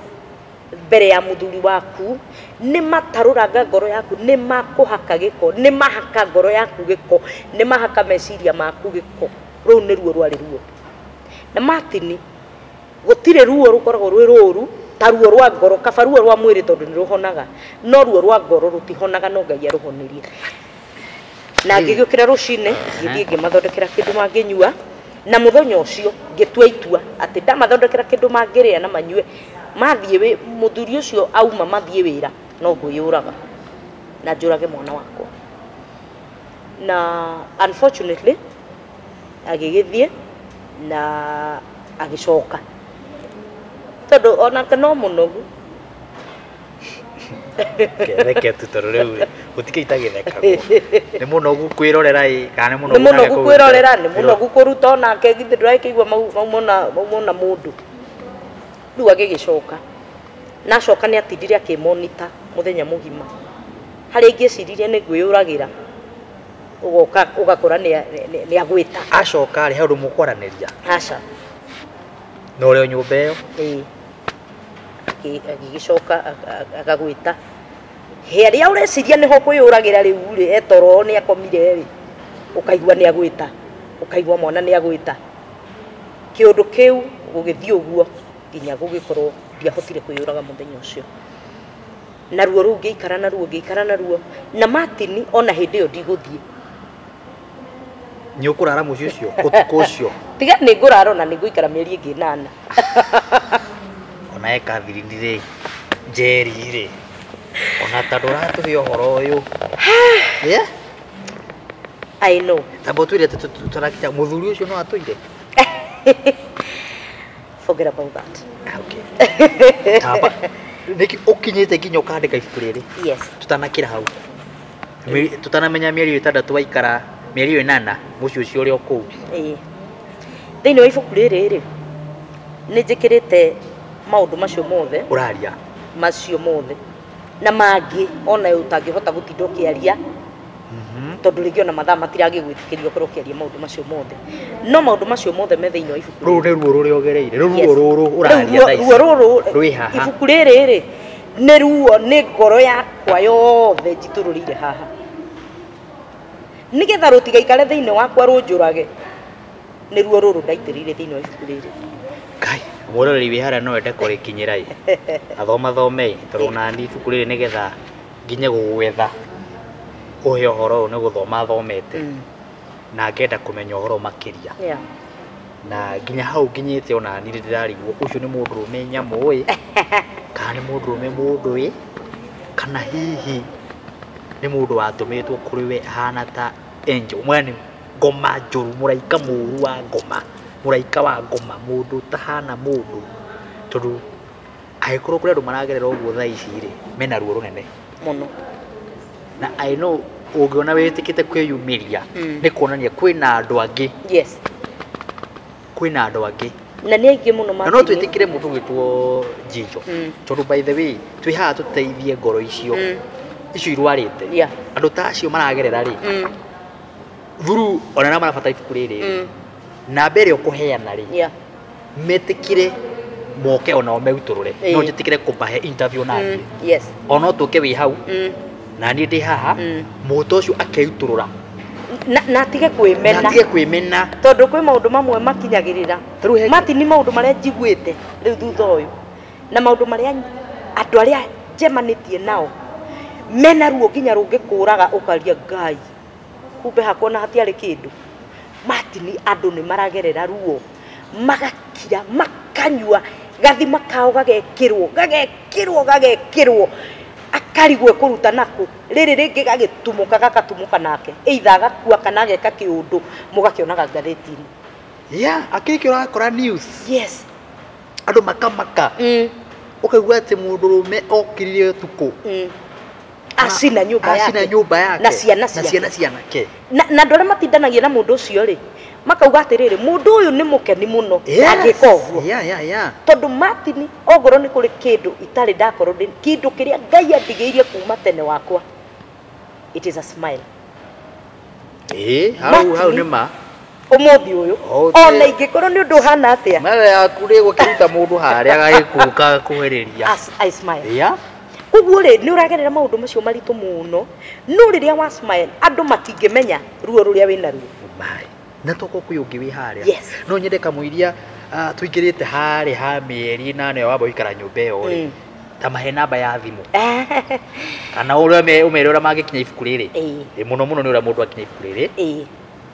mbere ya mũthuri waku, Nĩ matarũranga ngoro yaku, nĩ makũhaka gĩko, nĩ mahaka ngoro yaku gĩko, nĩ mahaka meciria maku gĩko. Rũu nĩ ruo rwarĩ ruo. Na Martin, gũtirĩ ruo rũkoragwo rwĩ rũru ta ruo rwa ngoro, kaba ruo rwa mwĩrĩ tondũ nĩ rũhonaga, no ruo rwa ngoro rũtihonaga, no Ngai arũhonirie. Na ngĩgĩũkĩra rũcinĩ, ngĩthiĩ ngĩmathondekera kĩndũ mangĩnyua, na mũthenya ũcio ngĩtua itua atĩ ndamathondekera kĩndũ mangĩrĩa na manyue, mathiĩ mũthuri ũcio auma mathiĩ wĩra, no ngwĩyũraga na njũrage mwana wakwa. Na unfortunately agĩgĩthiĩ na agĩcoka, tondũ onake no mũnogu. Reke tu tondũ rĩu gũtikĩ itagĩthekagwo. Nĩ mũnogu kwĩrorera ĩ, kana nĩ mũnogu nĩ mũnogu kwĩrorera, nĩ mũnogu kũruta onake, githĩ ndũrakĩigua maumwo na mũndũ. Rĩu agĩgĩcoka, na acoka nĩ atindire akĩmonita mũthenya mũgima. Harĩa ingĩeciririe nĩ ngwĩyũragĩra, ũgoka ũgakora nĩ agwĩta. Acoka rĩ, he ũndũ mũkwaranĩria? Aca. Na ũrĩ o nyũmba ĩyo? Ĩĩ. Agĩgĩcoka agagwĩta. Harĩa ũreciria nĩho kwĩyũragĩra rĩu rĩ, etoro nĩ akomire rĩ, ũkaigua nĩ agwĩta, ũkaigua mwana nĩ agwĩta. Kĩũndũ kĩu gũgĩthiĩ ũguo nginya gũgĩkorwo ndiahotire kwĩyũraga mũthenya ũcio. Na ruo rũu ngĩikara na ruo, ngĩikara na ruo. Na Martin ona hĩndĩ ĩyo ndigũthiĩ. Nĩ ũkũrara mũciĩ ũcio ũtukũ ũcio? Tiga nĩ ngũrara, ona nĩ ngũikara mĩeri ĩngĩ 8. Ona Catherine rĩ, Njeri rĩ, ona ta ndũratũhe ũhoro ũyũ. Yeah? I know. Tamba ũtwĩre tũrakita mũthuri ũcio no atũire? Forget about that. Okay. Tamba nĩkĩ ũkinyĩte nginya ũkandĩka ibuku rĩrĩ? Yes. Tũtanakĩra hau. Tũtanamenya mĩeri 6 waikara, mĩeri 8 mũciĩ ũcio ũrĩ o kũu. Ĩĩ. Thĩinĩ wa ibuku rĩrĩ rĩ, nĩ njĩkĩrĩte maũndũ macio mothe. Ũraria. Macio mothe. Na mangĩ ona ũtangĩhota gũtinda ũkĩaria, tondũ rĩngĩ ona mathaa matiragĩgwĩtĩkĩria ũkorwo ũkĩaria maũndũ macio mothe. No maũndũ macio mothe me thĩinĩ wa ibuku. Rũrũ nĩ ruo rũrĩa ũgereire. Rũu ruo rũrũ ũraria thaa ici. Ruo rũrũ rwĩ haha. Ibuku rĩrĩ rĩ, nĩ ruo, nĩ ngoro yakwa yothe njitũrũrĩire haha. Nĩgetha rũtigaikare thĩinĩ wakwa rũnjũrage, nĩ ruo rũrũ ndaitĩrĩire thĩinĩ wa ibuku rĩrĩ. Kai, mwĩroreri wĩ harĩa no ende kũrĩkinyĩra ĩ. Athomathome ĩ, tondũ ona niĩ ibuku rĩrĩ nĩgetha nginye gũgwetha ũhe ũhoro ũyũ nĩ gũthoma thomete. Na ngenda kũmenya ũhoro makĩria. Yeah. Na nginya hau nginyĩte ona niĩ ndĩrarigwo ũcio nĩ mũndũrũme nyamũ ĩ, kana nĩ mũndũrũme mũndũ ĩ, kana hihi nĩ mũndũ watũmĩtwo kũrĩ we ahana ta angel. Mwene ngoma njũru, mũraika mũru wa ngoma, mũraika wa ngoma, mũndũ ũtahana mũndũ. Tondũ angĩkorwo kũrĩ andũ maragerera ũguo thaa ici rĩ, mena ruo rũnene mũno. Na I know ũngĩona wĩtĩkĩte kwĩyumĩria, nĩ kuonania kwĩna andũ angĩ. Yes. Kwĩna andũ angĩ. Na nĩ aingĩ mũno. Na no twĩtĩkĩre mũndũ gwĩtwo Njijo. Tondũ by the way, twĩ haha tũteithie ngoro icio. Icio irwarĩte. Yeah. Andũ ta acio maragerera rĩ, through ona arĩa marabatara ibuku rĩrĩ, namba ĩrĩa ũkũheana rĩ, Yeah. metĩkĩre moke onao merutũrũre. No njĩtĩkĩre kũmahe interview na niĩ. Yes. Ona tũke wĩ hau, na niĩ ndĩ haha, mũndũ ũcio akeitũrũra. Na atige kwĩmena. Na atige kwĩmena. Tondũ kwĩ maũndũ mamwe makinyagĩrĩra. Martin, nĩ maũndũ marĩa njiguĩte rĩu thutha ũyũ, na maũndũ marĩa andũ arĩa njemanĩtie nao mena ruo nginya rũngĩkũraga ũkaria Ngai, kumbe hakwa ona hatiarĩ kĩndũ. Martin, andũ nĩ maragerera ruo, magakira, makanyua, gathima kao gagekĩrwo, gagekĩrwo, gagekĩrwo, akarigwo ekũruta nakũ, rĩrĩ rĩngĩ gagĩtumũka, gagatumũka nake, either agakua kana ageka kĩũndũ, mũgakĩonaga ngathĩti-inĩ. Yeah, akĩkĩ ũrakora news. Yes. Andũ makamaka. Ũkaigua atĩ mũndũrũme okirire ũtukũ. Acina nyũmba yake. Acina nyũmba yake. Na ciana Na ciake. ciana cianake. Na andũ arĩa matindanagia na mũndũ ũcio rĩ, makauga atĩrĩrĩ, mũndũ ũyũ nĩ mũkeni mũno, Yes. angĩka ũguo. Yeah, yeah, yeah. Tondũ Martin, ongorwo nĩ kũrĩ kĩndũ itarĩ ndakorwo ndĩ, kĩndũ kĩrĩa Ngai andigĩirie kuma tene wakwa, it is a smile. Ĩĩ, hau hau nĩ ma. Ũmũthĩ ũyũ, ona ingĩkorwo nĩ ũndũ ũhana atĩa. Mara yaku rĩ gũkĩruta mũndũ harĩa agagĩkũka kũhĩrĩria. As I smile. Yeah. Koguo rĩ nĩ ũragerera maũndũ macio maritũ mũno, no rĩrĩa wa smile andũ matingĩmenya ruo rũrĩa wĩna ruo. Mai. Na toko kwĩ ũngĩ wĩ harĩa. Yes. No nyende kamũiria tũingĩrĩte harĩ ha mĩeri ĩnana ĩyo wamba gũikara nyũmba ĩyo rĩ. Ta mahe namba ya thimũ. Kana ũrĩa ũmere ũrĩa mangĩkinya ibuku rĩrĩ. Ĩĩ. Mũno mũno nĩ ũrĩa mũndũ akinya ibuku rĩrĩ. Ĩĩ.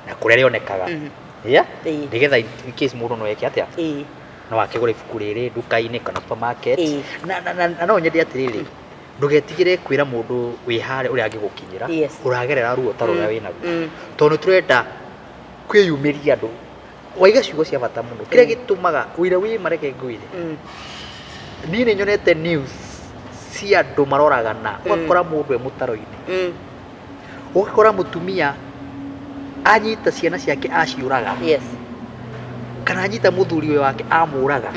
Na kũrĩa rĩonekaga. Yeah? Ĩĩ. Nĩgetha in case mũndũ no eke atĩa? Ĩĩ. No akĩgũra ibuku rĩrĩ nduka-inĩ kana supermarket. Ĩĩ. Na no nyende atĩrĩrĩ, ndũgetigĩre kwĩra mũndũ wĩ harĩa ũrĩa angĩgũkinyĩra. Yes. Ũragerera ruo ta rũrĩa wĩnaruo. Tondũ nĩ tũrenda kwĩyumĩria andũ. Waiga ciugo cia bata mũno. Kĩrĩa gĩtũmaga ũira wĩ mareke ngwĩre. Niĩ nĩ nyonete news cia andũ maroragana. Ũgakora mũndũ e mũtaro-inĩ. Ũgakora mũtumia anyita ciana ciake aciũraga. Yes. Kana anyita mũthuri wake amũraga.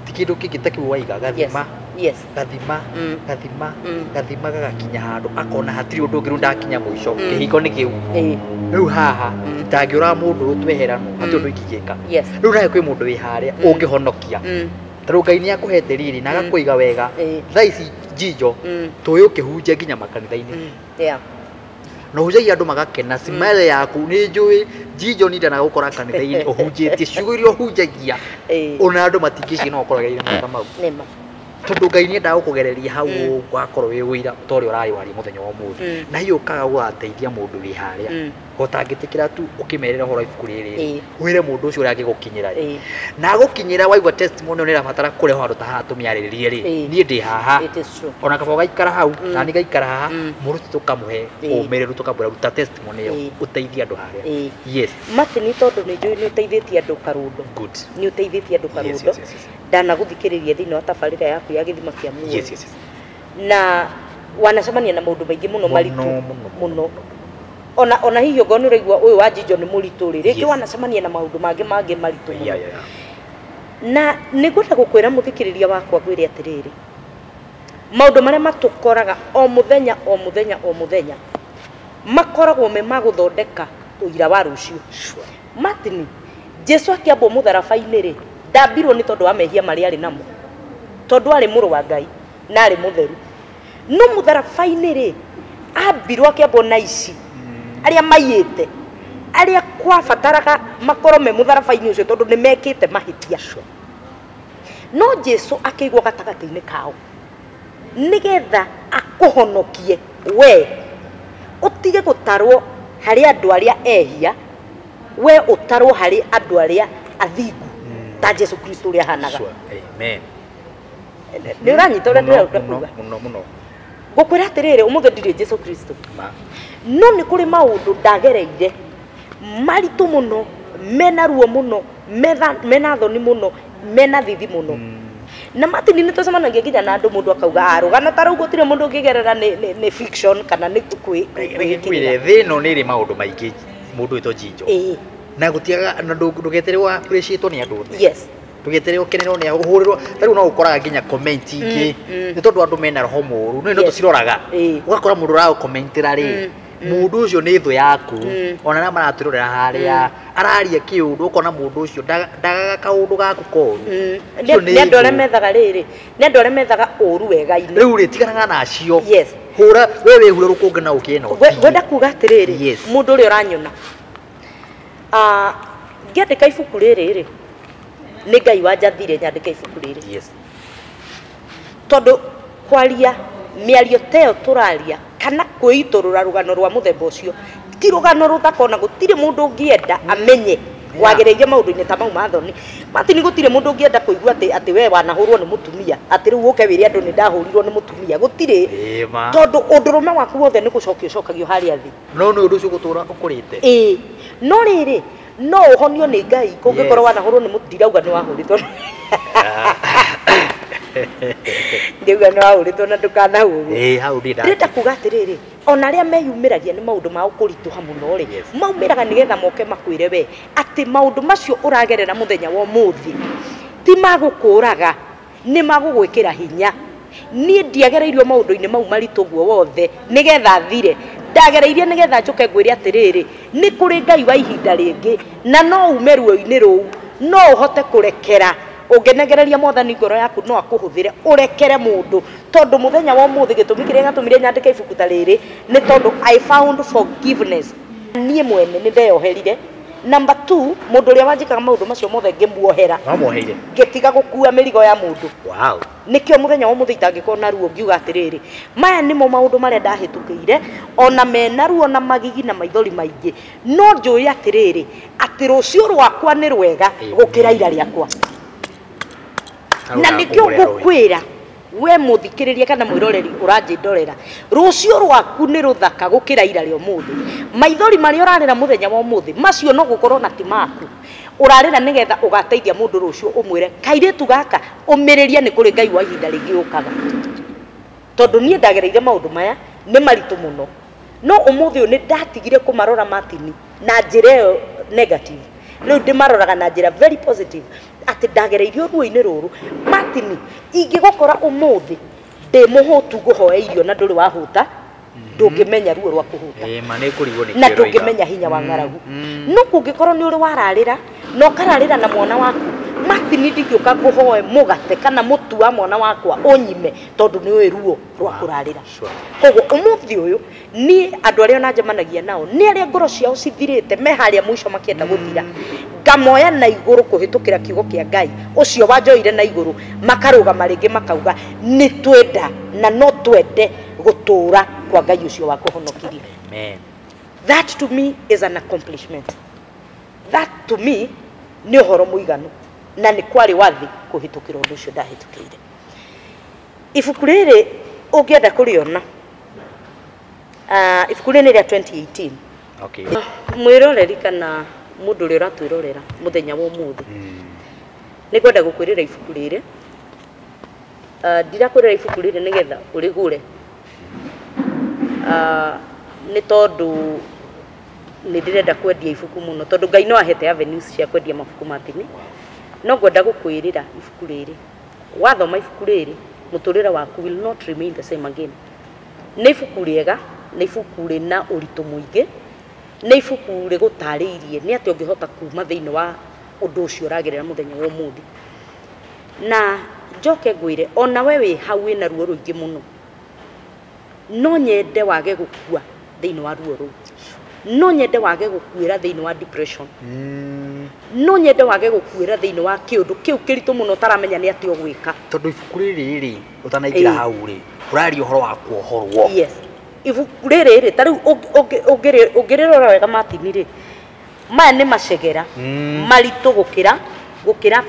Ti kĩndũ kĩngĩ ta kĩu waiga, gathima. Yes. Gathima, gathima, gathima gagakinya handũ akona hatirĩ ũndũ ũngĩ rĩu ndakinya mũico. Kĩhingo nĩ kĩu. Rĩu haha itangĩũraga mũndũ rĩu tweheranwo, hatirĩ ũndũ ingĩgĩka. Yes. Rĩu nawe kwĩ mũndũ wĩ harĩa ũngĩhonokia. Tondũ Ngai nĩ akũhete riri na agakũiga wega. Thaa ici Njijo tũĩ ũkĩhunjia nginya makanitha-inĩ. Yeah. Na ũhunjagia andũ magakena, smile yaku nĩ njũĩ Njijo nĩ ndanaga gũkora kanitha-inĩ ũhunjĩtie ciugo iria ũhunjagia. Ona andũ matingĩciria no ũkorwo ũgereire maũndũ mau. Nĩma. Tondũ Ngai nĩ endaga gũkũgereria hau ũgakorwo wĩ ũira ta ũrĩa ũrarĩ waria mũthenya wa ũmũthĩ. Na hihi ũkaga gũgateithia mũndũ wĩ harĩa. Ũtangĩtĩkĩra tu ũkĩmerĩra ũhoro wa ibuku rĩrĩ. Wĩre mũndũ ũcio ũrĩa angĩgũkinyĩra. Na agũkinyĩra waigua testimony nĩ ĩrabatara kũrehwo handũ ta haha tũmĩarĩrĩrie rĩ. Niĩ ndĩ haha. It is true. Ona kaba ũgaikara hau, na niĩ ngaikara haha, mũndũ ũcio tũkamũhe ũmĩrĩru tũkamwĩra ruta testimony ĩyo ũteithie andũ harĩa. Yes. Martin, tondũ nĩ njũĩ nĩ ũteithĩtie andũ Karũndo. Good. Nĩ ũteithĩtie andũ Karũndo. Yes, yes, yes. Ndanagũthikĩrĩria thĩinĩ wa tabarĩra yaku ya gĩthima kĩa muoyo. Yes, yes, yes. Na wanacemania na maũndũ maingĩ mũno maritũ mũno. Ona hihi ũngorwo nĩ ũraigua ũyũ wa Njijo nĩ mũritũ rĩ, rĩngĩ wanacemania na maũndũ mangĩ maritũ mũno. Na nĩngwenda gũkwĩra mũthikĩrĩria wakwa ngwĩre atĩrĩrĩ, maũndũ marĩa matũkoraga o mũthenya o mũthenya o mũthenya makoragwo me ma gũthondeka ũira wa rũciũ. Martin, Jesu akĩambwo mũtharaba-inĩ rĩ, ndambirwo nĩ tondũ wa mehia marĩa arĩ namo, tondũ arĩ mũrũ wa Ngai na arĩ mũtheru. No mũtharaba-inĩ rĩ, ambirwo akĩambwo na ici arĩa maiyĩte, arĩa kwabataraga makorwo me mũtharaba-inĩ ũcio tondũ nĩ mekĩte mahĩtia. No Jesu akĩigwo gatagatĩ-inĩ kao nĩgetha akũhonokie we ũtige gũtarwo harĩ andũ arĩa ehia, we ũtarwo harĩ andũ arĩa athingu ta Jesu Kristo ũrĩa ahanaga. Amen. Nĩ ũranyita ũrĩa ndĩrenda kuuga? Mũno mũno. Ngũkwĩra atĩrĩrĩ, ũmũthĩ ndirĩ Jesu Kristo. No nĩ kũrĩ maũndũ ndagereire maritũ mũno, mena ruo mũno, mena thoni mũno, mena thithi mũno. Na Martin nĩ tũcemanagia nginya na andũ mũndũ akauga rũgano ta rũu gũtirĩ mũndũ ũngĩgerera nĩ fiction kana nĩ kwĩgĩkĩrĩra. Thĩ ĩno nĩ ĩrĩ maũndũ maingĩ mũndũ wĩtwo Njijo. Na gũtiaga na ndũgeterwo appreciate nĩ andũ othe. Yes. Ndũgeterwo ũkenerwo nĩ ũhũrĩrwo. Ta rĩu no ũkoraga nginya comment ingĩ nĩ tondũ andũ mena roho mũũru, no tũciroraga. Ũgakora mũndũ ũragũcommentĩra rĩ, mũndũ ũcio nĩ thũ yaku, ona arĩa maratwĩrorera harĩa araria kĩũndũ, ũkona mũndũ ũcio ndagaga kaũndũ gaku koru. Nĩ andũ arĩa methaga rĩrĩ, nĩ andũ arĩa methaga ũru wega-inĩ. Rĩu rĩ, tiganaga na acio. Yes. Hũra we wĩhure rũkũngũ na ũkĩe na ũtige. Ngwenda kuga atĩrĩrĩ, mũndũ ũrĩa ũranyona, ngĩandĩka ibuku rĩrĩ rĩ, nĩ Ngai wanjathire nyandĩke ibuku rĩrĩ. Yes. Tondũ kwaria mĩario ta ĩyo tũraria kana kwĩitũrũra rũgano rwa mũthemba ũcio ti rũgano rũthaka, ona gũtirĩ mũndũ ũngĩenda amenye wagereirie maũndũ-inĩ ta mau ma thoni. Martin, gũtirĩ mũndũ ũngĩenda kũigua atĩ we wanahũrwo nĩ mũtumia, atĩ rĩu ũke wĩre andũ nĩ ndahũrirwo nĩ mũtumia. Gũtirĩ. Tondũ ũndũrũme waku wothe nĩ gũcokio ũcokagio harĩa thĩ. No nĩ ũndũ ũcio ũgũtũra ũkũrĩte. Ĩĩ. No rĩrĩ, no ũhonio nĩ Ngai kũngĩkorwo wanahũrwo nĩ ndirauga nĩ wahũrĩtwo. Ndirauga nĩ wahũrĩtwo na ndũkanahũrwo. Ĩĩ, hau ndĩ ndĩrenda kuga atĩrĩrĩ, ona arĩa meyumĩragia nĩ maũndũ mao kũritũha mũno rĩ, maumĩraga nĩgetha moke makwĩre we atĩ maũndũ macio ũragerera mũthenya wa ũmũthĩ ti magũkũraga, nĩ magũgwĩkĩra hinya. Niĩ ndiagereirio maũndũ-inĩ mau maritũ guo wothe nĩgetha thire, ndagereirie nĩgetha njũke ngwĩre atĩrĩrĩ, nĩ kũrĩ Ngai wa ihinda rĩngĩ na no ume ruo-inĩ rũu, no ũhote kũrekera. Ũngĩnegereria Mwathani ngoro yaku no akũhũthĩre ũrekere mũndũ, Tondũ mũthenya wa ũmũthĩ gĩtũmi kĩrĩa gĩatũmire nyandĩke ibuku ta rĩrĩ nĩ tondũ I found forgiveness. Niĩ mwene nĩ ndeyoherire. Number 2, mũndũ ũrĩa wanjĩkaga maũndũ macio mothe ngĩmuohera. Wamwoheire? Ngĩtiga gũkua mĩrigo ya mũndũ. Wow. Nĩkĩo mũthenya wa ũmũthĩ itangĩkorwo na ruo ngiuga atĩrĩrĩ, maya nĩmo maũndũ marĩa ndahĩtũkĩire, ona mena ruo na magigi na maithori maingĩ, no njũĩ atĩrĩrĩ, atĩ rũciũ rwakwa nĩ rwega gũkĩra ira rĩakwa. Na nĩkĩo ngũkwĩra we mũthikĩrĩria kana mwĩroreri ũranjĩndorera, rũciũ rwaku nĩ rũthaka gũkĩra ira rĩa ũmũthĩ. Maithori marĩa ũrarĩra mũthenya wa ũmũthĩ macio no gũkorwo na ti maku, ũrarĩra nĩgetha ũgateithia mũndũ rũciũ ũmwĩre kairĩtu gaka ũmĩrĩria nĩ kũrĩ Ngai wa ihinda rĩngĩ ũkaga. Tondũ niĩ ndagereire maũndũ maya nĩ maritũ mũno, no ũmũthĩ ũyũ nĩ ndatigire kũmarora Martin na njĩra ĩyo negative, rĩu ndĩmaroraga na njĩra very positive, atĩ ndagereirio ruo-inĩ rũrũ. Martin, ingĩgũkora ũmũthĩ ndĩ mũhũtu ngũhoe irio na ndũrĩ wahũta, ndũngĩmenya ruo rwa kũhũta. Ma nĩ ngũrigwo nĩ na kĩo ũroiga. ndũngĩmenya hinya wa ng'aragu. No kũngĩkorwo nĩ ũrĩ wararĩra na ũkararĩra na mwana waku, Martin, ndingĩũka ngũhoe mũgate kana mũtu wa mwana wakwa ũnyime tondũ nĩ ũĩ ruo rwa kũrarĩra. Koguo ũmũthĩ ũyũ niĩ andũ arĩa ona njemanagia nao nĩ arĩa ngoro ciao cithirĩte me harĩa mũico makĩenda gũthira, ngamoya na igũrũ kũhĩtũkĩra kiugo kĩa Ngai ũcio wanjoire na igũrũ, makarũgama rĩngĩ makauga nĩ twenda na no twende gũtũra kwa Ngai ũcio wakũhonokirie. Amen. That to me is an accomplishment. That to me nĩ ũhoro mũiganu na nĩ kwarĩ wathi kũhĩtũkĩra ũndũ ũcio ndahĩtũkĩire. Ibuku rĩrĩ ũngĩenda kũrĩona, ibuku rĩrĩ nĩ rĩa 2018. Okay. Mwĩroreri kana mũndũ ũrĩa ũratwĩrorera mũthenya wa ũmũthĩ, nĩ ngwenda gũkwĩrĩra ibuku rĩrĩ. Ndirakwĩrĩra ibuku rĩrĩ nĩgetha ũrĩgũre, nĩ tondũ nĩ ndĩrenda kwendia ibuku mũno, tondũ Ngai no ahete avenues cia kwendia mabuku Martin. No ngwenda gũkwĩrĩra ibuku rĩrĩ, wathoma ibuku rĩrĩ mũtũrĩre waku will not remain the same again. Nĩ ibuku rĩega, nĩ ibuku rĩna ũritũ mũingĩ, nĩ ibuku rĩgũtarĩirie nĩ atĩa ũngĩhota kuma thĩinĩ wa ũndũ ũcio ũragerera mũthenya wa ũmũthĩ. Na njoke ngwĩre ona we wĩ hau wĩna ruo rũingĩ mũno, no nyende wage gũkua thĩinĩ wa ruo rũu, no nyende wage gũkuĩra thĩinĩ wa depression, no nyende wage gũkuĩra thĩinĩ wa kĩũndũ kĩu kĩritũ mũno ũtaramenya nĩ atĩa ũgwĩka. Tondũ ibuku rĩrĩ rĩ ũtanaingĩra hau rĩ ũraria ũhoro wa kuohorwo. Yes. Ibuku rĩrĩ rĩ ta rĩu ũngĩrĩrora wega Martin rĩ, maya nĩ macegera maritũ gũkĩra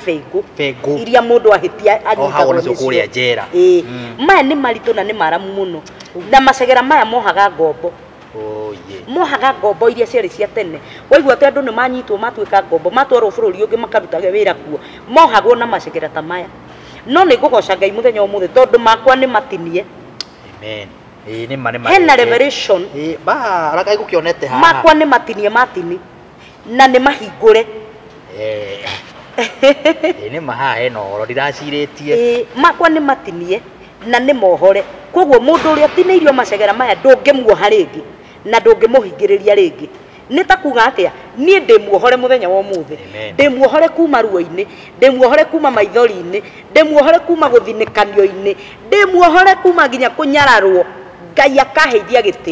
bengũ Bengũ. iria mũndũ ahĩtia anyitagwo Ohagwo nacio nĩcio. kũrĩa njera. Maya nĩ maritũ na nĩ maramu mũno, na macegera maya mohaga ngombo. Oh, yeah. Mohaga ngombo iria ciarĩ cia tene. Waigua atĩ andũ nĩ manyitwo matuĩka ngombo, matwarwo bũrũri ũngĩ makarutage wĩra kuo, mohagwo na macegera ta maya. No nĩ ngũgoca Ngai mũthenya wa ũmũthĩ tondũ makwa nĩ matinie. Amen. Ĩĩ, nĩ ma, nĩ ma. Hena revelation. Ĩĩ, ba, araka igũkĩonete haha. Makwa nĩ matinie matini na nĩ mahingũre. Ĩĩ, nĩ ma, haha hena ũhoro ndiracirĩtie. Ĩĩ, makwa nĩ matinie na nĩ mohore. Koguo mũndũ ũrĩa ũtinĩirio macegera maya ndũngĩmuoha rĩngĩ na ndũngĩmũhingĩrĩria rĩngĩ. Nĩ ta kuga atĩa, niĩ ndĩmuohore mũthenya wa ũmũthĩ, Amen. ndĩmuohore kuma ruo-inĩ, ndĩmuohore kuma maithori-inĩ, ndĩmuohore kuma gũthinĩkanio-inĩ, ndĩmuohore kuma nginya kũnyararwo. Ngai akaheithia gĩtĩ.